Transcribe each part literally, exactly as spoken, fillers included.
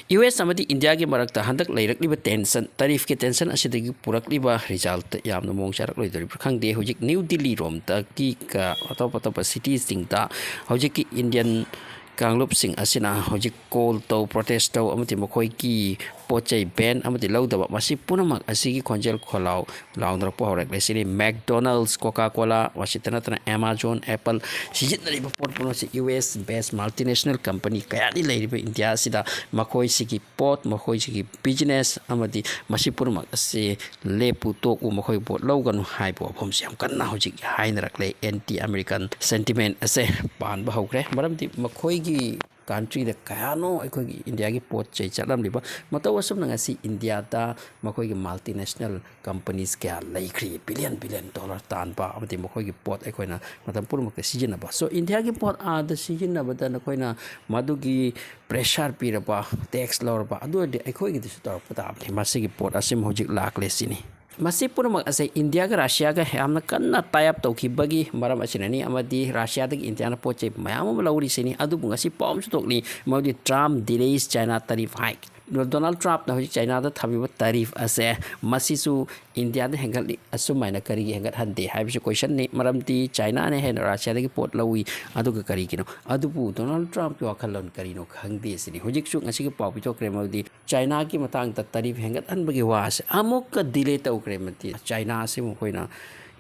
U S ꯑꯃꯗꯤ ꯏꯟꯗꯤꯌꯥꯒꯤ ꯃꯔꯛꯇ ꯍꯟꯗꯛ ꯂꯩꯔꯛꯂꯤꯕ ꯇꯦꯟꯁꯟ, ꯇꯔꯤꯐꯀꯤ ꯇꯦꯟꯁꯟ ꯑꯁꯤꯗꯒꯤ ꯄꯨꯔꯛꯂꯤꯕ ꯔꯤꯖꯜꯠ ꯌꯥꯝꯅ ꯃꯑꯣꯡ ꯆꯥꯔꯛꯂꯣꯏꯗꯣꯔꯤꯕ꯭ꯔꯥ ꯈꯪꯗꯦ꯫ ꯍꯧꯖꯤꯛ ꯅ꯭ꯌꯨ ꯗꯤꯜꯂꯤ ꯔꯣꯝꯗꯒꯤ ꯀ-, ꯑꯇꯣꯞ ꯑꯇꯣꯞꯄ ꯁꯤꯇꯤꯁꯁꯤꯡꯗ ꯍꯧꯖꯤꯛꯀꯤ ꯏꯟꯗꯤꯌꯟ ꯀꯥꯡꯂꯨꯞꯁꯤꯡ ꯑꯁꯤꯅ ꯍꯧꯖꯤꯛ ꯀꯣꯜ ꯇꯧ, ꯄ꯭ꯔꯣꯇꯦꯁ ꯇꯧ ꯑꯃꯗꯤ ꯃꯈꯣꯏꯒꯤ ꯄꯣꯠ ꯆꯩ ꯕꯦꯟ ꯑꯃꯗꯤ ꯂꯧꯗꯕ, ꯃꯁꯤ ꯄꯨꯝꯅꯃꯛ ꯑꯁꯤꯒꯤ ꯈꯣꯟꯖꯦꯜ ꯈꯣꯜꯂꯥꯎ ꯂꯥꯎꯅꯔꯛꯄ ꯍꯧꯔꯛꯂꯦ꯫ ꯁꯤꯅꯤ McDonald's, Coca-Cola, ꯃꯁꯤꯇ ꯅꯠꯇꯅ Amazon, Apple, ꯁꯤꯖꯤꯟꯅꯔꯤꯕ ꯄꯣꯠ ꯄꯨꯝꯅꯃꯛꯁꯤ U S based multinational company ꯀꯌꯥꯗꯤ ꯂꯩꯔꯤꯕ ꯏꯟꯗꯤꯌꯥ ꯑꯁꯤꯗ ꯃꯈꯣꯏꯁꯤꯒꯤ ꯄꯣꯠ, ꯃꯈꯣꯏꯁꯤꯒꯤ business ꯑꯃꯗꯤ ꯃꯁꯤ ꯄꯨꯝꯅꯃꯛ ꯑꯁꯤ ꯂꯦꯞꯄꯨ ꯇꯣꯛꯎ, ꯃꯈꯣꯏ ꯄꯣꯠ ꯂꯧꯒꯅꯨ ꯍꯥꯏꯕ ꯋꯥꯐꯝꯁꯤ ꯌꯥꯝ ꯀꯟꯅ ꯍꯧꯖꯤꯛ ꯍꯥꯏꯅꯔꯛꯂꯦ꯫ Anti American sentiment ꯑꯁꯦ ꯄꯥꯟꯕ ꯍꯧꯈ꯭ꯔꯦ꯫ ꯃꯔꯝꯗꯤ ꯃꯈꯣꯏꯒꯤ countryꯗ ꯀꯌꯥꯅꯣ ꯑꯩꯈꯣꯏꯒꯤ ꯏꯟꯗꯤꯌꯥꯒꯤ ꯄꯣꯠ ꯆꯩ ꯆꯠꯂꯝꯂꯤꯕ꯫ ꯃꯇꯧ ꯑꯁꯨꯝꯅ ꯉꯁꯤ ꯏꯟꯗꯤꯌꯥꯗ ꯃꯈꯣꯏꯒꯤ multinational companies ꯀꯌꯥ ꯂꯩꯈ꯭ꯔꯤ, billion billion dollar ꯇꯥꯟꯕ, ꯑꯃꯗꯤ ꯃꯈꯣꯏꯒꯤ ꯄꯣꯠ ꯑꯩꯈꯣꯏꯅ ꯃꯇꯝ ꯄꯨꯝꯅꯃꯛꯇ ꯁꯤꯖꯤꯟꯅꯕ꯫ So, ꯏꯟꯗꯤꯌꯥꯒꯤ ꯄꯣꯠ ꯑꯥꯗ ꯁꯤꯖꯤꯟꯅꯕꯗ ꯅꯈꯣꯏꯅ ꯃꯗꯨꯒꯤ pressure ꯄꯤꯔꯕ, tax ꯂꯧꯔꯕ, ꯑꯗꯨ ꯑꯣꯏꯔꯗꯤ ꯑꯩꯈꯣꯏꯒꯤꯗꯁꯨ ꯇꯧꯔꯛꯄ ꯇꯥꯕꯅꯤ꯫ ꯃꯁꯤꯒꯤ ꯄꯣꯠ ꯑꯁꯤꯃ ꯍꯧꯖꯤꯛ ꯂꯥꯛꯂꯦ ꯁꯤꯅꯤ꯫ ꯃꯁꯤ ꯄꯨꯝꯅꯃꯛ ꯑꯁꯦ ꯏꯟꯗꯤꯌꯥꯒ ꯔꯁꯤꯌꯥꯒ ꯌꯥꯝꯅ ꯀꯟꯅ tie up ꯇꯧꯈꯤꯕꯒꯤ ꯃꯔꯝ ꯑꯁꯤꯅꯅꯤ, ꯑꯃꯗꯤ ꯔꯁꯤꯌꯥꯗꯒꯤ ꯏꯟꯗꯤꯌꯥꯅ ꯄꯣꯠ ꯆꯩ ꯃꯌꯥꯝ ꯑꯃ ꯂꯧꯔꯤꯁꯤꯅꯤ꯫ ꯑꯗꯨꯕꯨ ꯉꯁꯤ ꯄꯥꯎ ꯑꯃꯁꯨ ꯊꯣꯛꯂꯤ, ꯃꯗꯨꯗꯤ Trump delays China tariff hike꯫ Donald ꯇ꯭ꯔꯝꯞꯅ ꯍꯧꯖꯤꯛ ꯆꯥꯏꯅꯥꯗ ꯊꯝꯃꯤꯕ ꯇꯔꯤꯐ ꯑꯁꯦ, ꯃꯁꯤꯁꯨ ꯏꯟꯗꯤꯌꯥꯗ ꯍꯦꯟꯒꯠꯂꯤ, ꯑꯁꯨꯃꯥꯏꯅ ꯀꯔꯤꯒꯤ ꯍꯦꯟꯒꯠꯍꯟꯗꯦ ꯍꯥꯏꯕꯁꯤ ꯀꯣꯏꯁꯟꯅꯤ꯫ ꯃꯔꯝꯗꯤ ꯆꯥꯏꯅꯥꯅ ꯍꯦꯟꯅ ꯔꯁꯤꯌꯥꯗꯒꯤ ꯄꯣꯠ ꯂꯧꯏ, ꯑꯗꯨꯒ ꯀꯔꯤꯒꯤꯅꯣ? ꯑꯗꯨꯕꯨ ꯗꯣꯅꯥꯜꯗ ꯇ꯭ꯔꯝꯞꯀꯤ ꯋꯥꯈꯜꯂꯣꯟ ꯀꯔꯤꯅꯣ ꯈꯪꯗꯦ ꯁꯤꯅꯤ꯫ ꯍꯧꯖꯤꯛꯁꯨ ꯉꯁꯤꯒꯤ ꯄꯥꯎ ꯄꯤꯊꯣꯛꯈ꯭ꯔꯦ, ꯃꯗꯨꯗꯤ ꯆꯥꯏꯅꯥꯒꯤ ꯃꯇꯥꯡꯗ ꯇꯔꯤꯐ ꯍꯦꯟꯒꯠꯍꯟꯕꯒꯤ ꯋꯥꯁꯦ ꯑꯃꯨꯛꯀ delay ꯇꯧꯈ꯭ꯔꯦ꯫ ꯃꯇꯤ ꯆꯥꯏꯅꯥ ꯑꯁꯤ ꯃꯈꯣꯏꯅ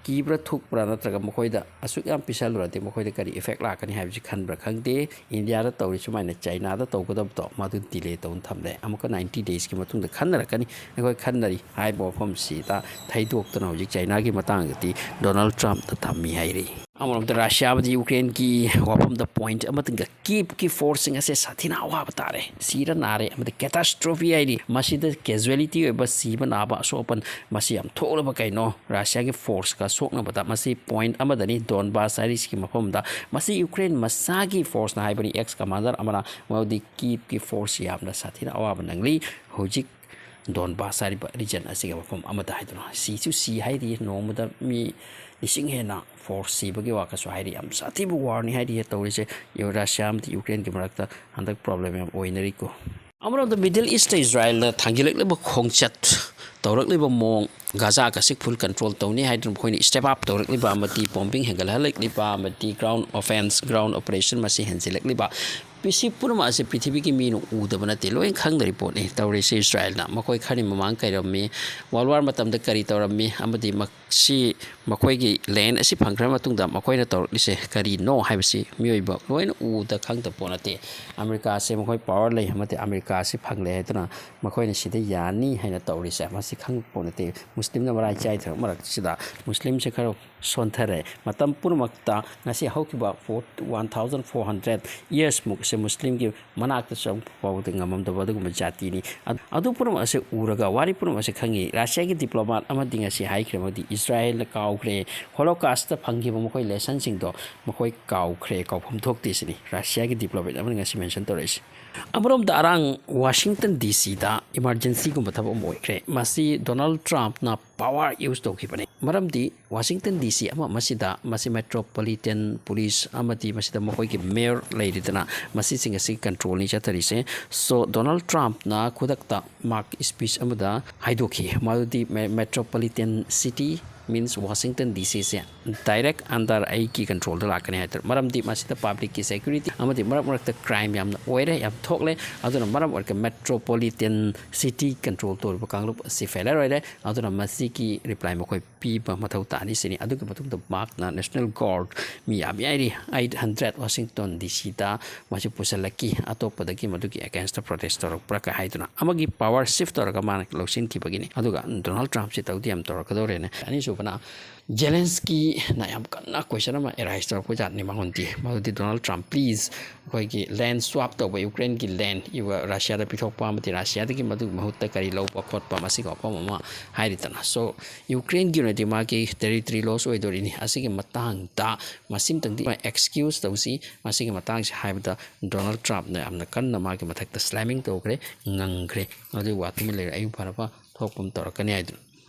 ꯀꯤꯕ꯭ꯔꯥ ꯊꯨꯛꯄ꯭ꯔꯥ, ꯅꯠꯇ꯭ꯔꯒ ꯃꯈꯣꯏꯗ ꯑꯁꯨꯛ ꯌꯥꯝ ꯄꯤꯁꯜꯂꯨꯔꯗꯤ ꯃꯈꯣꯏꯗ ꯀꯔꯤ effect ꯂꯥꯛꯀꯅꯤ ꯍꯥꯏꯕꯁꯤ ꯈꯟꯕ꯭ꯔꯥ ꯈꯪꯗꯦ꯫ ꯏꯟꯗꯤꯌꯥꯗ ꯇꯧꯔꯤ ꯁꯨꯃꯥꯏꯅ ꯆꯥꯏꯅꯥꯗ ꯇꯧꯒꯗꯕꯗꯣ ꯃꯗꯨ delay ꯇꯧꯅ ꯊꯝꯂꯦ꯫ ꯑꯃꯨꯛꯀ ninety daysꯀꯤ ꯃꯇꯨꯡꯗ ꯈꯟꯅꯔꯛꯀꯅꯤ, ꯑꯩꯈꯣꯏ ꯈꯟꯅꯔꯤ ꯍꯥꯏꯕ ꯋꯥꯐꯝꯁꯤꯗ ꯊꯩꯗꯣꯛꯇꯨꯅ ꯍꯧꯖꯤꯛ ꯆꯥꯏꯅꯥꯒꯤ ꯃꯇꯥꯡꯗꯗꯤ ꯗꯣꯅꯥꯜꯗ ꯇ꯭ꯔꯝꯞꯅ ꯊꯝꯃꯤ ꯍꯥꯏꯔꯤ꯫ ꯑꯃꯔꯣꯝꯗ ꯔꯁꯤꯌꯥ ꯑꯃꯗꯤ ꯌꯨꯀ꯭ꯔꯦꯟꯒꯤ ꯋꯥꯐꯝꯗ point ꯑꯃꯇꯪꯒ, ꯀꯤꯞꯀꯤ forceꯁꯤꯡ ꯑꯁꯦ ꯁꯥꯊꯤꯅ ꯑꯋꯥꯕ ꯇꯥꯔꯦ, ꯁꯤꯔ ꯅꯥꯔꯦ ꯑꯃꯗꯤ catastrophe ꯍꯥꯏꯔꯤ꯫ ꯃꯁꯤꯗ casualty ꯑꯣꯏꯕ, ꯁꯤꯕ ꯅꯥꯕ, ꯑꯁꯣꯛ ꯑꯄꯟ ꯃꯁꯤ ꯌꯥꯝ ꯊꯣꯛꯂꯕ ꯀꯩꯅꯣ? ꯔꯁꯤꯌꯥꯒꯤ forceꯀ ꯁꯣꯛꯅꯕꯗ ꯃꯁꯤ point ꯑꯃꯗꯅꯤ, ꯗꯣꯟꯕꯥꯁ ꯍꯥꯏꯔꯤꯁꯤꯒꯤ ꯃꯐꯝꯗ꯫ ꯃꯁꯤ ꯌꯨꯀ꯭ꯔꯦꯟ ꯃꯁꯥꯒꯤ forceꯅ ꯍꯥꯏꯕꯅꯤ꯫ Ex commander ꯑꯃꯅ ꯃꯗꯨꯗꯤ ꯀꯤꯞꯀꯤ force ꯌꯥꯝꯅ ꯁꯥꯊꯤꯅ ꯑꯋꯥꯕ ꯅꯪꯂꯤ꯫ ꯍꯧꯖꯤꯛ ꯗꯣꯟꯕꯥꯁ ꯍꯥꯏꯔꯤꯕ region ꯑꯁꯤꯒꯤ ꯃꯐꯝ ꯑꯃꯗ ꯍꯥꯏꯗꯨꯅ ꯁꯤꯁꯨ ꯁꯤ ꯍꯥꯏꯔꯤ, ꯅꯣꯡꯃꯗ ꯃꯤ ꯂꯤꯁꯤꯡ ꯍꯦꯟꯅ force ꯁꯤꯕꯒꯤ ꯋꯥꯈꯜꯁꯨ ꯍꯥꯏꯔꯤ꯫ ꯌꯥꯝ ꯁꯥꯊꯤꯕ warꯅꯤ ꯍꯥꯏꯔꯤ ꯇꯧꯔꯤꯁꯦ꯫ ꯔꯁꯤꯌꯥ ꯑꯃꯗꯤ ꯌꯨꯀ꯭ꯔꯦꯟꯒꯤ ꯃꯔꯛꯇ ꯍꯟꯗꯛ problem ꯌꯥꯝ ꯑꯣꯏꯅꯔꯤꯀꯣ꯫ ꯑꯃꯔꯣꯝꯗ Middle East ꯏꯁꯇ ꯏꯖꯔꯥꯌꯦꯜꯅ ꯊꯥꯡꯖꯤꯜꯂꯛꯂꯤꯕ ꯈꯣꯡꯆꯠ, ꯇꯧꯔꯛꯂꯤꯕ ꯃꯑꯣꯡ, ꯒꯥꯖꯥꯒꯁꯤ full control ꯇꯧꯅꯤ ꯍꯥꯏꯗꯨꯅ ꯃꯈꯣꯏꯅ step up ꯇꯧꯔꯛꯂꯤꯕ ꯑꯃꯗꯤ bombing ꯍꯦꯟꯒꯠꯍꯜꯂꯛꯂꯤꯕ ꯑꯃꯗꯤ ground offence, ground operation ꯃꯁꯤ ꯍꯦꯟꯖꯤꯜꯂꯛꯂꯤꯕ, ꯁꯤ ꯄꯨꯝꯅꯃꯛ ꯑꯁꯤ ꯄ꯭ꯔꯤꯊꯤꯕꯤꯒꯤ ꯃꯤꯅ ꯎꯗꯕ ꯅꯠꯇꯦ, ꯂꯣꯏꯅ ꯈꯪꯅꯔꯤ ꯄꯣꯠꯅꯤ ꯇꯧꯔꯤꯁꯤ꯫ ꯏꯖꯔꯥꯌꯦꯜꯅ ꯃꯈꯣꯏ ꯈꯔꯤ ꯃꯃꯥꯡ ꯀꯩꯔꯝꯃꯤ, World War ꯃꯇꯝꯗ ꯀꯔꯤ ꯇꯧꯔꯝꯃꯤ ꯑꯃꯗꯤ ꯃꯁꯤ ꯃꯈꯣꯏꯒꯤ land ꯑꯁꯤ ꯐꯪꯈ꯭ꯔ ꯃꯇꯨꯡꯗ ꯃꯈꯣꯏꯅ ꯇꯧꯔꯛꯂꯤꯁꯦ ꯀꯔꯤꯅꯣ ꯍꯥꯏꯕꯁꯤ ꯃꯤꯑꯣꯏꯕ ꯂꯣꯏꯅ ꯎꯗ ꯈꯪꯗꯕ ꯄꯣꯠ ꯅꯠꯇꯦ꯫ ꯑꯃꯦꯔꯤꯀꯥꯁꯦ ꯃꯈꯣꯏ power ꯂꯩ ꯑꯃꯗꯤ ꯑꯃꯦꯔꯤꯀꯥꯁꯤ ꯐꯪꯂꯦ ꯍꯥꯏꯗꯨꯅ ꯃꯈꯣꯏꯅ ꯁꯤꯗ ꯌꯥꯅꯤ ꯍꯥꯏꯅ ꯇꯧꯔꯤꯁꯦ ꯃꯁꯤ ꯈꯪꯕ ꯄꯣꯠ ꯅꯠꯇꯦ꯫ ꯃꯨꯁꯂꯤꯝꯅ ꯃꯔꯥꯏ ꯆꯥꯏꯊꯔꯛ ꯃꯔꯛꯁꯤꯗ ꯃꯨꯁꯂꯤꯝꯁꯦ ꯈꯔ ꯁꯣꯟꯊꯔꯦ꯫ ꯃꯇꯝ ꯄꯨꯝꯅꯃꯛꯇ ꯉꯁꯤ ꯍꯧꯈꯤꯕ four, one thousand four hundred years ꯃꯨꯛꯁꯦ ꯃꯨꯁꯂꯤꯝꯒꯤ ꯃꯅꯥꯛꯇ ꯆꯪꯕ ꯐꯥꯎꯕꯗ ꯉꯝꯃꯝꯗꯕ ꯑꯗꯨꯒꯨꯝꯕ ꯖꯥꯇꯤꯅꯤ꯫ ꯑꯗꯨ ꯄꯨꯝꯅꯃꯛ ꯑꯁꯦ ꯎꯔꯒ, ꯋꯥꯔꯤ ꯄꯨꯝꯅꯃꯛ ꯑꯁꯦ ꯈꯪꯉꯤ꯫ ꯔꯁꯤꯌꯥꯒꯤ diplomat ꯑꯃꯗꯤ ꯉꯁꯤ ꯍꯥꯏꯈ꯭ꯔꯦ, ꯃꯗꯤ ꯏꯖꯔꯥꯌꯦꯜꯅ ꯀꯥꯎꯈ꯭ꯔꯦ, Holocaustꯇ ꯐꯪꯈꯤꯕ ꯃꯈꯣꯏ lessonꯁꯤꯡꯗꯣ ꯃꯈꯣꯏ ꯀꯥꯎꯈ꯭ꯔꯦ, ꯀꯥꯎꯐꯝ ꯊꯣꯛꯇꯦ ꯁꯤꯅꯤ ꯔꯁꯤꯌꯥꯒꯤ diplomat ꯑꯃꯅ ꯉꯁꯤ mention ꯇꯧꯔꯛꯏꯁꯦ꯫ ꯑꯃꯔꯣꯝꯗ ꯑꯔꯥꯡ ꯋꯥꯁꯤꯡꯇꯟ ꯗꯤ ꯁꯤꯗ emergencyꯒꯨꯝꯕ ꯊꯕꯛ ꯑꯃ ꯑꯣꯏꯈ꯭ꯔꯦ꯫ ꯃꯁꯤ ꯗꯣꯅꯥꯜꯗ ꯇ꯭ꯔꯝꯞꯅ power use ꯇꯧꯈꯤꯕꯅꯤ꯫ ꯃꯔꯝꯗꯤ ꯋꯥꯁꯤꯡꯇꯟ ꯗꯤ ꯁꯤ ꯑꯃ ꯑꯃꯁꯤꯗ ꯃꯁꯤ metropolitan police ꯑꯃꯗꯤ ꯃꯁꯤꯗ ꯃꯈꯣꯏꯒꯤ mayor ꯂꯩꯔꯤꯗꯅ, ꯃꯁꯤꯁꯤꯡ ꯑꯁꯤ controlꯅꯤ ꯆꯠꯊꯔꯤꯁꯦ꯫ So ꯗꯣꯅꯥꯜꯗ ꯇ꯭ꯔꯝꯞꯅ ꯈꯨꯗꯛꯇ ꯃꯍꯥꯛ speech ꯑꯃꯗ ꯍꯥꯏꯗꯣꯛꯈꯤ, ꯃꯗꯨꯗꯤ me-, metropolitan city means Washington D C ꯁꯦ direct under ꯑꯩꯒꯤ controlꯗ ꯂꯥꯛꯀꯅꯤ ꯍꯥꯏꯇꯥꯔꯦ꯫ ꯃꯔꯝꯗꯤ ꯃꯁꯤꯗ publicꯀꯤ security ꯑꯃꯗꯤ ꯃꯔꯛ ꯃꯔꯛꯇ crime ꯌꯥꯝꯅ ꯑꯣꯏꯔꯦ, ꯌꯥꯝ ꯊꯣꯛꯂꯦ꯫ ꯑꯗꯨꯅ ꯃꯔꯝ ꯑꯣꯏꯔꯒ metropolitan city control ꯇꯧꯔꯤꯕ ꯀꯥꯡꯂꯨꯞ ꯑꯁꯤ failure ꯑꯣꯏꯔꯦ꯫ ꯑꯗꯨꯅ ꯃꯁꯤꯒꯤ reply ꯃꯈꯣꯏ ꯄꯤꯕ ꯃꯊꯧ ꯇꯥꯅꯤ ꯁꯤꯅꯤ꯫ ꯑꯗꯨꯒꯤ ꯃꯇꯨꯡꯗ ꯃꯍꯥꯛꯅ National Guard ꯃꯤ ꯌꯥꯝ ꯌꯥꯏꯔꯤ, eight hundred Washington D Cꯗ ꯃꯁꯤ ꯄꯨꯁꯤꯜꯂꯛꯈꯤ, ꯑꯇꯣꯞꯄꯗꯒꯤ ꯃꯗꯨꯒꯤ againstꯇ protest ꯇꯧꯔꯛꯄ꯭ꯔꯥ ꯀ ꯍꯥꯏꯗꯨꯅ꯫ ꯑꯃꯒꯤ power shift ꯇꯧꯔꯒ ꯃꯥꯅ ꯂꯧꯁꯤꯟꯈꯤꯕꯒꯤꯅꯤ꯫ ꯑꯗꯨꯒ ꯗꯣꯅꯥꯜꯗ ꯇ꯭ꯔꯝꯞꯁꯤ ꯇꯧꯗꯤ ꯌꯥꯝ ꯇꯧꯔꯛꯀꯗꯧꯔꯦꯅꯦ꯫ ꯑꯅꯤꯁꯨꯕꯅ ꯖꯦꯂꯦꯟꯁꯀꯤꯅ ꯌꯥꯝ ꯀꯟꯅ question ꯑꯃ arise ꯇꯧꯔꯛꯄ ꯖꯥꯠꯅꯤ ꯃꯉꯣꯟꯗꯤ꯫ ꯃꯗꯨꯗꯤ, "Donald Trump, please, ꯑꯩꯈꯣꯏꯒꯤ land swap ꯇꯧꯕ, ꯌꯨꯀ꯭ꯔꯦꯟꯒꯤ land ꯔꯁꯤꯌꯥꯗ ꯄꯤꯊꯣꯛꯄ ꯑꯃꯗꯤ ꯔꯁꯤꯌꯥꯗꯒꯤ ꯃꯗꯨꯒꯤ ꯃꯍꯨꯠꯇ ꯀꯔꯤ ꯂꯧꯕ ꯈꯣꯠꯄ ꯃꯁꯤꯒꯤ ꯋꯥꯐꯝ ꯑꯃ ꯍꯥꯏꯔꯤꯗꯅ꯫ So ꯌꯨꯀ꯭ꯔꯦꯟꯒꯤ ꯑꯣꯏꯅꯗꯤ ꯃꯥꯒꯤ territory loss ꯑꯣꯏꯗꯣꯔꯤꯅꯤ꯫ ꯑꯁꯤꯒꯤ ꯃꯇꯥꯡꯗ ꯃꯁꯤꯝꯇꯪꯗꯤ excuse ꯇꯧꯁꯤ꯫ ꯃꯁꯤꯒꯤ ꯃꯇꯥꯡꯁꯤ ꯍꯥꯏꯕꯗ ꯗꯣꯅꯥꯜꯗ ꯇ꯭ꯔꯝꯞꯅ ꯌꯥꯝꯅ ꯀꯟꯅ ꯃꯥꯒꯤ ꯃꯊꯛꯇ slamming ꯇꯧꯈ꯭ꯔꯦ, ꯉꯪꯈ꯭ꯔꯦ꯫ ꯑꯗꯨꯒꯤ ꯋꯥꯗꯨꯃ ꯂꯩꯔꯦ, ꯑꯌꯨꯛ ꯐꯔꯕ ꯊꯣꯛꯄ ꯑꯃ ꯇꯧꯔꯛꯀꯅꯤ ꯍꯥꯏꯗꯨꯅ꯫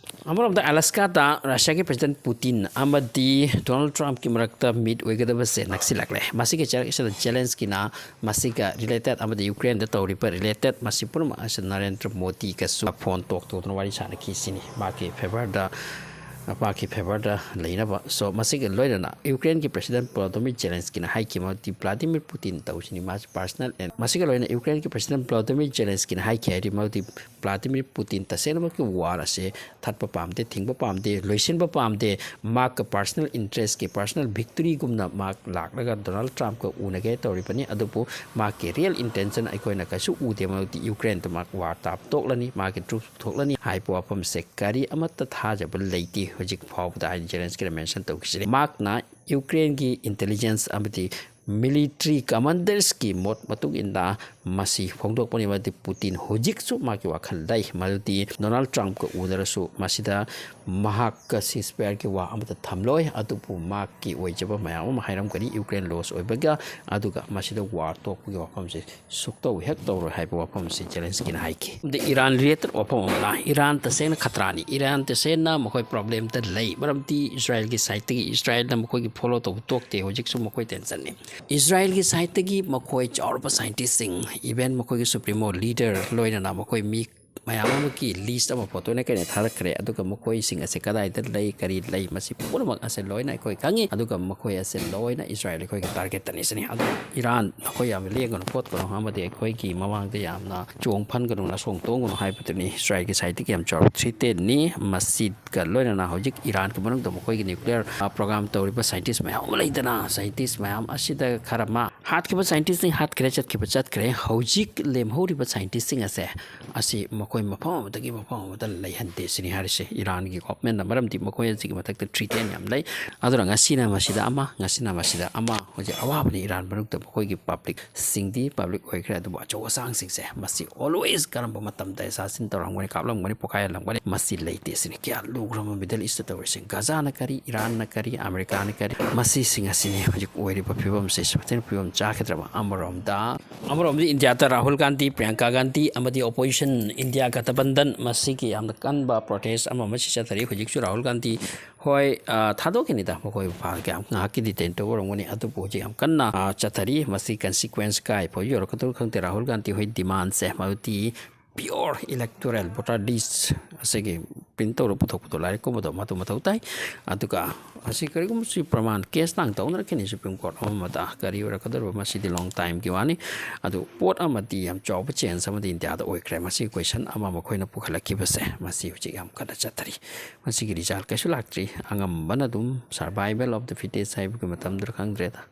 ꯑꯃꯔꯣꯝꯗ ꯑꯂꯥꯁꯀꯥꯗ ꯔꯁꯤꯌꯥꯒꯤ ꯄ꯭ꯔꯦꯁꯤꯗꯦꯟ ꯄꯨꯇꯤꯟ ꯑꯃꯗꯤ ꯗꯣꯅꯥꯜꯗ ꯇ꯭ꯔꯝꯞꯀꯤ ꯃꯔꯛꯇ ꯃꯤꯠ ꯑꯣꯏꯒꯗꯕꯁꯦ ꯅꯛꯁꯤꯜꯂꯛꯂꯦ꯫ ꯃꯁꯤꯒꯤ ꯆꯔꯛ ꯑꯁꯤꯗ ꯖꯦꯂꯦꯟꯁꯀꯤꯅ ꯃꯁꯤꯒ ꯔꯤꯂꯦꯇꯦꯠ ꯑꯃꯗꯤ ꯌꯨꯀ꯭ꯔꯦꯟꯗ ꯇꯧꯔꯤꯕ ꯔꯤꯂꯦꯇꯦꯠ ꯃꯁꯤ ꯄꯨꯝꯅꯃꯛ ꯑꯁꯤ ꯅꯔꯦꯟꯗ꯭ꯔ ꯃꯣꯗꯤꯒꯁꯨ ꯐꯣꯟ ꯇꯣꯛ ꯇꯧꯗꯨꯅ ꯋꯥꯔꯤ ꯁꯥꯟꯅꯈꯤ ꯁꯤꯅꯤ, ꯃꯥꯒꯤ ꯐꯦꯚꯔꯗ, ꯃꯥꯒꯤ ꯐꯦꯚꯔꯗ ꯂꯩꯅꯕ꯫ ꯁꯣ ꯃꯁꯤꯒ ꯂꯣꯏꯅꯅ ꯌꯨꯀ꯭ꯔꯦꯟꯒꯤ ꯄ꯭ꯔꯦꯁꯤꯗꯦꯟ ꯚ꯭ꯂꯥꯗꯤꯃꯤꯔ ꯖꯦꯂꯦꯟꯁꯀꯤꯅ ꯍꯥꯏꯈꯤ ꯃꯗꯨꯗꯤ ꯚ꯭ꯂꯥꯗꯤꯃꯤꯔ ꯄꯨꯇꯤꯟ ꯇꯧꯁꯤꯅꯤ ꯃꯥꯁꯤ ꯄꯥꯔꯁꯅꯦꯜ ꯑꯦꯟ ꯃꯁꯤꯒ ꯂꯣꯏꯅꯅ ꯌꯨꯀ꯭ꯔꯦꯟꯒꯤ ꯄ꯭ꯔꯦꯁꯤꯗꯦꯟ ꯚ꯭ꯂꯥꯗꯤꯃꯤꯔ ꯖꯦꯂꯦꯟꯁꯀꯤꯅ ꯍꯥꯏꯈꯤ ꯍꯥꯏꯗꯤ ꯃꯗꯨꯗꯤ ꯚ꯭ꯂꯥꯗꯤꯃꯤꯔ ꯄꯨꯇꯤꯟ ꯇꯁꯦꯡꯅꯃꯛꯀꯤ ꯋꯥꯔ ꯑꯁꯦ ꯊꯠꯄ ꯄꯥꯝꯗꯦ, ꯊꯤꯡꯕ ꯄꯥꯝꯗꯦ, ꯂꯣꯏꯁꯤꯟꯕ ꯄꯥꯝꯗꯦ꯫ ꯃꯍꯥꯛꯀ ꯄꯥꯔꯁꯅꯦꯜ ꯏꯟꯇꯔꯦꯁꯀꯤ, ꯄꯥꯔꯁꯅꯦꯜ ꯚꯤꯛꯇꯣꯔꯤꯒꯨꯝꯅ ꯃꯍꯥꯛ ꯂꯥꯛꯂꯒ ꯗꯣꯅꯥꯜꯗ ꯇ꯭ꯔꯝꯞꯀ ꯎꯅꯒꯦ ꯇꯧꯔꯤꯕꯅꯤ, ꯑꯗꯨꯕꯨ ꯃꯍꯥꯛꯀꯤ ꯔꯤꯌꯦꯜ ꯏꯟꯇꯦꯟꯁꯟ ꯑꯩꯈꯣꯏꯅ ꯀꯩꯁꯨ ꯎꯗꯦ꯫ ꯃꯗꯨꯗꯤ ꯌꯨꯀ꯭ꯔꯦꯟꯗ ꯃꯍꯥꯛ ꯋꯥꯔ ꯇꯥꯞ ꯇꯣꯛꯂꯅꯤ, ꯃꯍꯥꯛꯀꯤ ꯇ꯭ꯔꯨꯞ ꯊꯣꯛꯂꯅꯤ ꯍꯥꯏꯕ ꯋꯥꯐꯝꯁꯦ ꯀꯔꯤ ꯑꯃꯠꯇ ꯊꯥꯖꯕ ꯂꯩꯇꯦ ꯍꯧꯖꯤꯛ ꯐꯥꯎꯕꯗ ꯍꯥꯏꯅ ꯖꯦꯂꯦꯟꯁꯀꯤꯅ ꯃꯦꯟꯁꯟ ꯇꯧꯈꯤꯁꯤꯅꯤ꯫ ꯃꯍꯥꯛꯅ ꯌꯨꯀ꯭ꯔꯦꯟꯒꯤ ꯏꯟꯇꯦꯂꯤꯖꯦꯟꯁ ꯑꯃꯗꯤ ꯃꯤꯂꯤꯇ꯭ꯔꯤ ꯀꯃꯥꯟꯗꯔꯁꯀꯤ ꯃꯣꯠ ꯃꯇꯨꯡ ꯏꯟꯅ ꯃꯁꯤ ꯐꯣꯡꯗꯣꯛꯄꯅꯤ꯫ ꯃꯗꯨꯗꯤ ꯄꯨꯇꯤꯟ ꯍꯧꯖꯤꯛꯁꯨ ꯃꯥꯒꯤ ꯋꯥꯈꯜ ꯂꯩ, ꯃꯗꯨꯗꯤ ꯗꯣꯅꯥꯜꯗ ꯇ꯭ꯔꯝꯞꯀ ꯎꯅꯔꯁꯨ ꯃꯁꯤꯗ ꯃꯍꯥꯛꯀ ꯁꯤꯁꯐꯥꯌꯔꯒꯤ ꯋꯥ ꯑꯃꯠꯇ ꯊꯝꯂꯣꯏ, ꯑꯗꯨꯕꯨ ꯃꯍꯥꯛꯀꯤ ꯑꯣꯏꯖꯕ ꯃꯌꯥꯝ ꯑꯃ ꯍꯥꯏꯔꯝꯒꯅꯤ ꯌꯨꯀ꯭ꯔꯦꯟ ꯂꯣꯁ ꯑꯣꯏꯕꯒ, ꯑꯗꯨꯒ ꯃꯁꯤꯗ ꯋꯥꯔ ꯇꯣꯛꯄꯒꯤ ꯋꯥꯐꯝꯁꯦ ꯁꯨꯛꯇꯧ ꯍꯦꯛ ꯇꯧꯔꯣꯏ ꯍꯥꯏꯕ ꯋꯥꯐꯝꯁꯤ ꯖꯦꯂꯦꯟꯁꯀꯤꯅ ꯍꯥꯏꯈꯤ꯫ ꯑꯗ ꯏꯔꯥꯟ ꯔꯤꯂꯦꯇꯦꯠ ꯋꯥꯐꯝ ꯑꯃꯅ, ꯏꯔꯥꯟ ꯇꯁꯦꯡꯅ ꯈꯇ꯭ꯔꯥꯅꯤ, ꯏꯔꯥꯟ ꯇꯁꯦꯡꯅ ꯃꯈꯣꯏ ꯄ꯭ꯔꯣꯕ꯭ꯂꯦꯝꯗ ꯂꯩ, ꯃꯔꯝꯗꯤ ꯏꯁꯔꯥꯌꯦꯜꯒꯤ ꯁꯥꯏꯠꯇꯒꯤ ꯏꯁꯔꯥꯌꯦꯜꯅ ꯃꯈꯣꯏꯒꯤ ꯐꯣꯂꯣ ꯇꯧꯕ ꯇꯣꯛꯇꯦ, ꯍꯧꯖꯤꯛꯁꯨ ꯃꯈꯣꯏ ꯇꯦꯟꯁꯟꯅꯤ꯫ ꯏꯁꯔꯥꯌꯦꯜꯒꯤ ꯁꯥꯏꯠꯇꯒꯤ ꯃꯈꯣꯏ ꯆꯥꯎꯔꯕ ꯁꯥꯏꯟꯇꯤꯁꯁꯤꯡ, ꯏꯚꯦꯟ ꯃꯈꯣꯏꯒꯤ ꯁꯨꯄ꯭ꯔꯤꯃꯣ ꯂꯤꯗꯔ ꯂꯣꯏꯅꯅ ꯃꯈꯣꯏ ꯃꯤ ꯃꯌꯥꯝ ꯑꯃꯒꯤ ꯂꯤꯁ ꯑꯃ ꯐꯣꯇꯣꯅ ꯀꯩꯅ ꯊꯥꯔꯛꯈ꯭ꯔꯦ, ꯑꯗꯨꯒ ꯃꯈꯣꯏꯁꯤꯡ ꯑꯁꯦ ꯀꯗꯥꯏꯗ ꯂꯩ, ꯀꯔꯤ ꯂꯩ, ꯃꯁꯤ ꯄꯨꯝꯅꯃꯛ ꯑꯁꯦ ꯂꯣꯏꯅ ꯑꯩꯈꯣꯏ ꯈꯪꯉꯤ, ꯑꯗꯨꯒ ꯃꯈꯣꯏ ꯑꯁꯦ ꯂꯣꯏꯅ ꯏꯁꯔꯥꯌꯦꯜ ꯑꯩꯈꯣꯏꯒꯤ ꯇꯥꯔꯒꯦꯠꯇꯅꯤ ꯁꯤꯅꯤ꯫ ꯑꯗꯨ ꯏꯔꯥꯟ ꯅꯈꯣꯏ ꯌꯥꯝꯅ ꯂꯦꯡꯒꯅꯨ ꯈꯣꯠꯀꯅꯨ, ꯑꯃꯗꯤ ꯑꯩꯈꯣꯏꯒꯤ ꯃꯃꯥꯡꯗ ꯌꯥꯝꯅ ꯆꯣꯡ ꯐꯟꯒꯅꯨ, ꯅꯁꯣꯡ ꯇꯣꯡꯒꯅꯨ ꯍꯥꯏꯕꯗꯨꯅꯤ ꯏꯁꯔꯥꯌꯦꯜꯒꯤ ꯁꯥꯏꯠꯇꯒꯤ ꯌꯥꯝ ꯆꯥꯎꯔꯕ ꯊ꯭ꯔꯤꯇꯦꯟꯅꯤ꯫ ꯃꯁꯤꯒ ꯂꯣꯏꯅꯅ ꯍꯧꯖꯤꯛ ꯏꯔꯥꯟꯒꯤ ꯃꯅꯨꯡꯗ ꯃꯈꯣꯏꯒꯤ ꯅ꯭ꯌꯨꯀ꯭ꯂꯤꯌꯔ ꯄ꯭ꯔꯣꯒ꯭ꯔꯥꯝ ꯇꯧꯔꯤꯕ ꯁꯥꯏꯟꯇꯤꯁ ꯃꯌꯥꯝ ꯑꯃ ꯂꯩꯗꯅ, ꯁꯥꯏꯟꯇꯤꯁ ꯃꯌꯥꯝ ꯑꯁꯤꯗ ꯈꯔ ꯑꯃ ꯍꯥꯠꯈꯤꯕ ꯁꯥꯏꯟꯇꯤꯁꯁꯤꯡ ꯍꯥꯠꯈ꯭ꯔꯦ, ꯆꯠꯈꯤꯕ ꯆꯠꯈ꯭ꯔꯦ꯫ ꯍꯧꯖꯤꯛ ꯂꯦꯝꯍꯧꯔꯤꯕ ꯁꯥꯏꯟꯇꯤꯁꯁꯤꯡ ꯑꯁꯦ ꯑꯁꯤ ꯃꯈꯣꯏ ꯃꯐꯝ ꯑꯃꯗꯒꯤ ꯃꯐꯝ ꯑꯃꯗ ꯂꯩꯍꯟꯗꯦ ꯁꯤꯅꯤ ꯍꯥꯏꯔꯤꯁꯦ ꯏꯔꯥꯟꯒꯤ ꯒꯣꯚꯔꯟꯃꯦꯟꯠꯅ꯫ ꯃꯔꯝꯗꯤ ꯃꯈꯣꯏ ꯑꯁꯤꯒꯤ ꯃꯊꯛꯇ ꯊ꯭ꯔꯤꯇꯦꯟ ꯌꯥꯝ ꯂꯩ꯫ ꯑꯗꯨꯅ ꯉꯁꯤꯅ ꯃꯁꯤꯗ ꯑꯃ, ꯉꯁꯤꯅ ꯃꯁꯤꯗ ꯑꯃ꯫ ꯍꯧꯖꯤꯛ ꯑꯋꯥꯕꯅꯤ ꯏꯔꯥꯟ ꯃꯅꯨꯡꯗ ꯃꯈꯣꯏꯒꯤ ꯄꯕ꯭ꯂꯤꯛꯁꯤꯡꯗꯤ ꯄꯕ꯭ꯂꯤꯛ ꯑꯣꯏꯈ꯭ꯔꯦ, ꯑꯗꯨꯕꯨ ꯑꯆꯧ ꯑꯁꯥꯡꯁꯤꯡꯁꯦ ꯃꯁꯤ ꯑꯣꯜꯋꯦꯁ ꯀꯔꯝꯕ ꯃꯇꯝꯗ ꯑꯦꯁꯥꯁꯤꯟ ꯇꯧꯔꯝꯒꯅꯤ, ꯀꯥꯞꯂꯝꯒꯅꯤ, ꯄꯣꯈꯥꯏꯍꯜꯂꯝꯒꯅꯤ, ꯃꯁꯤ ꯂꯩꯇꯦ ꯁꯤꯅꯤ꯫ ꯀꯌꯥ ꯂꯨꯈ꯭ꯔꯕ ꯃꯤꯗꯜ ꯏꯁꯇ ꯇꯧꯔꯤꯁꯦ꯫ ꯒꯖꯥꯅ ꯀꯔꯤ, ꯏꯔꯥꯟꯅ ꯀꯔꯤ, ꯑꯃꯦꯔꯤꯀꯥꯅ ꯀꯔꯤ, ꯃꯁꯤꯁꯤꯡ ꯑꯁꯤꯅꯤ ꯍꯧꯖꯤꯛ ꯑꯣꯏꯔꯤꯕ ꯐꯤꯕꯝꯁꯦ꯫ ꯁꯨꯃꯥꯏꯅ ꯐꯤꯕꯝ ꯆꯥꯒꯗ꯭ꯔꯕ? ꯑꯃꯔꯣꯝꯗ, ꯑꯃꯔꯣꯝꯗ ꯏꯟꯗꯤꯌꯥꯗ ꯔꯥꯍꯨꯜ ꯒꯥꯟꯙꯤ, ꯄ꯭ꯔꯤꯌꯥꯡꯀꯥ ꯒꯥꯟꯙꯤ ꯑꯃꯗꯤ ꯑꯣꯄꯣꯖꯤꯁꯟ ꯏꯟꯗꯤꯌꯥ ꯒꯊꯕꯟꯙꯟ ꯃꯁꯤꯒꯤ ꯌꯥꯝꯅ ꯀꯟꯕ ꯄ꯭ꯔꯣꯇꯦꯁ ꯑꯃ ꯑꯃꯁꯤ ꯆꯠꯊꯔꯤ꯫ ꯍꯧꯖꯤꯛꯁꯨ ꯔꯥꯍꯨꯜ ꯒꯥꯟꯙꯤ ꯍꯣꯏ, ꯑ, ꯊꯥꯗꯣꯛꯈꯤꯅꯤꯗ, ꯃꯈꯣꯏ ꯐꯥ-, ꯀꯌꯥꯝ ꯉꯥꯏꯍꯥꯛꯀꯤ ꯗꯤꯇꯦꯟ ꯇꯧꯕ ꯑꯣꯏꯔꯝꯒꯅꯤ꯫ ꯑꯗꯨꯕꯨ ꯍꯧꯖꯤꯛ ꯌꯥꯝ ꯀꯟꯅ, ꯑ, ꯆꯠꯊꯔꯤ꯫ ꯃꯁꯤ ꯀꯟꯁꯤꯀ꯭ꯋꯦꯟꯁ ꯀꯥꯏ ꯐꯥꯎ ꯌꯧꯔꯛꯀꯗꯧꯔꯤ ꯈꯪꯗꯦ꯫ ꯔꯥꯍꯨꯜ ꯒꯥꯟꯙꯤ ꯍꯣꯏ ꯗꯤꯃꯥꯟꯁꯦ ꯃꯗꯨꯗꯤ ꯄꯤꯌꯣꯔ ꯏꯂꯦꯛꯇꯣꯔꯦꯜ ꯚꯣꯇꯔ ꯂꯤꯁ ꯑꯁꯤꯒꯤ ꯄ꯭ꯔꯤꯟ ꯇꯧꯔ ꯄꯨꯊꯣꯛꯄꯗꯣ, ꯂꯥꯏꯔꯤꯛ ꯀꯨꯝꯕꯗꯣ, ꯃꯗꯨ ꯃꯊꯧ ꯇꯥꯏ꯫ ꯑꯗꯨꯒ ꯃꯁꯤ ꯀꯔꯤꯒꯨꯝꯕꯁꯤ ꯄ꯭ꯔꯃꯥꯟ ꯀꯦꯁ ꯂꯥꯡ ꯇꯧꯅꯔꯛꯈꯤꯅꯤ ꯁꯨꯄ꯭ꯔꯤꯝ ꯀꯣꯔꯠ ꯑꯃ ꯑꯃꯗ꯫ ꯀꯔꯤ ꯑꯣꯏꯔꯛꯀꯗꯧꯔꯤꯕ, ꯃꯁꯤꯗꯤ ꯂꯣꯡ ꯇꯥꯏꯝꯒꯤ ꯋꯥꯅꯤ꯫ ꯑꯗꯨ ꯄꯣꯠ ꯑꯃꯗꯤ ꯌꯥꯝ ꯆꯥꯎꯕ ꯆꯦꯟꯖ ꯑꯃꯗꯤ ꯏꯟꯗꯤꯌꯥꯗ ꯑꯣꯏꯈ꯭ꯔꯦ꯫ ꯃꯁꯤ ꯀꯣꯏꯁꯟ ꯑꯃ ꯃꯈꯣꯏꯅ ꯄꯨꯈꯠꯂꯛꯈꯤꯕꯁꯦ, ꯃꯁꯤ ꯍꯧꯖꯤꯛ ꯌꯥꯝ ꯀꯟꯅ ꯆꯠꯊꯔꯤ꯫ ꯃꯁꯤꯒꯤ ꯔꯤꯖꯜ ꯀꯩꯁꯨ ꯂꯥꯛꯇ꯭ꯔꯤ꯫ ꯑꯉꯝꯕꯅ ꯑꯗꯨꯝ survival of the fittest ꯍꯥꯏꯕꯒꯤ ꯃꯇꯝꯗꯨꯔ ꯈꯪꯗ꯭ꯔꯦꯗ꯫